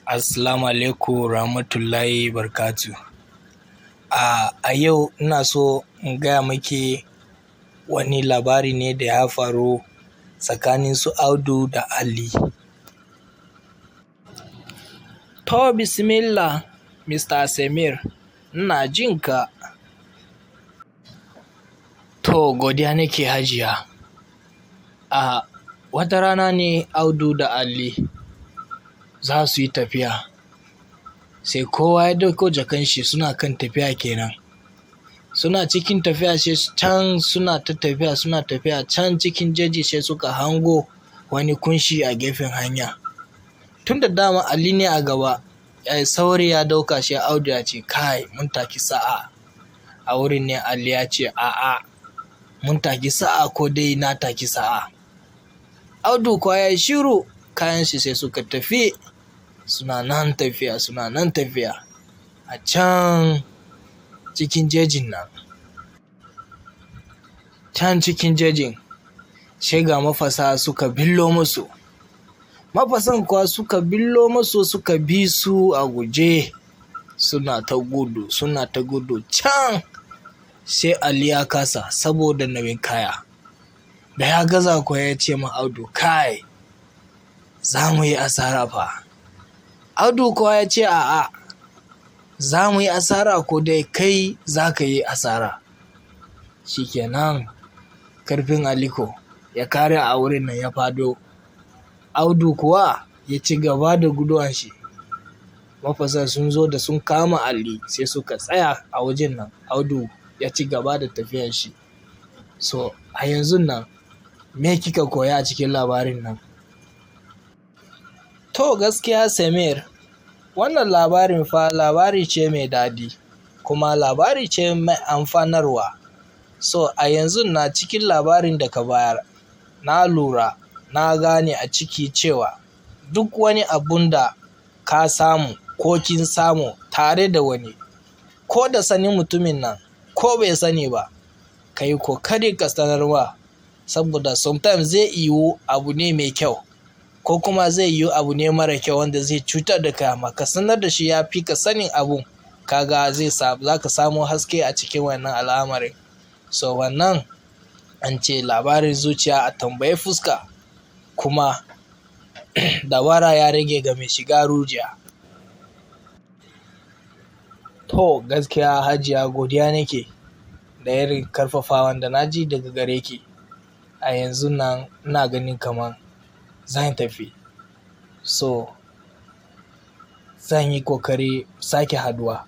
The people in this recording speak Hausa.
Assalamu alaikum rahmatullahi barkatu. A yau ina so in gaya maki wani labari ne da ya faru tsakanin su Audu da Ali. To bismillah Mr. Samir, ina jin ka. To godiya nake Hajiya. A wata rana ne Audu da Ali za su yi tafiya, sai kowa ya ɗauko jakan shi suna kan tafiya kenan. Suna cikin tafiya sai can suna ta tafiya suna tafiya can cikin jeji sai suka hango wani kunshi a gefen hanya. Tun da dama Ali ne a gaba, ya yi sauri ya ɗauka sai Audu ya ce kai mun taki sa'a. A wurin ne Ali ya ce a'a mun taki sa'a ko dai na taki sa'a. Audu kuwa ya yi shiru kayan shi sai suka tafi suna nan tafiya suna nan tafiya a can cikin jejin nan. Can cikin jejin sai ga mafasa suka billo musu. Mafasan kuwa suka billo musu suka bi su a guje suna ta gudu suna ta gudu can sai Ali ya kasa saboda nauyin kaya. Da ya gaza kuwa ya ce ma Audu kai za mu yi asara fa. Audu kuwa ya ce a'a za mu yi asara ko dai kai za ka yi asara. Shikenan karfin Aliko ya kare a wurin nan ya fado. Audu kuwa ya ci gaba da guduwan shi. Mafasan sun zo da sun kama Ali sai suka tsaya a wajen nan. Audu ya ci gaba da tafiyan shi. So a yanzun nan me kika koya a cikin labarin nan? To gaskiya Samir, wannan labarin fa labari ce mai daɗi kuma labari ce mai amfanarwa. So a yanzun na cikin labarin da ka bayar, na lura na gane a ciki cewa duk wani abun da ka samu ko kin samu tare da wani ko da sanin mutumin nan ko bai sani ba, ka yi kokari ka sanarwa saboda sometimes zai yiwu abu ne mai kyau ko kuma zai yiwu abu ne mara kyau wanda zai cutar da kai amma ka sanar da shi ya fi ka sanin abun kaga zai sa za ka samu haske a cikin wannan al'amarin. So wannan an ce labarin zuciya a tambayi fuska kuma dabara ya rage ga mai shiga rijiya. To gaskiya Hajiya godiya nake da irin karfafawan da na ji daga gare ki. A yanzun nan ina ganin kaman zan tafi. So zan yi kokari sake haduwa.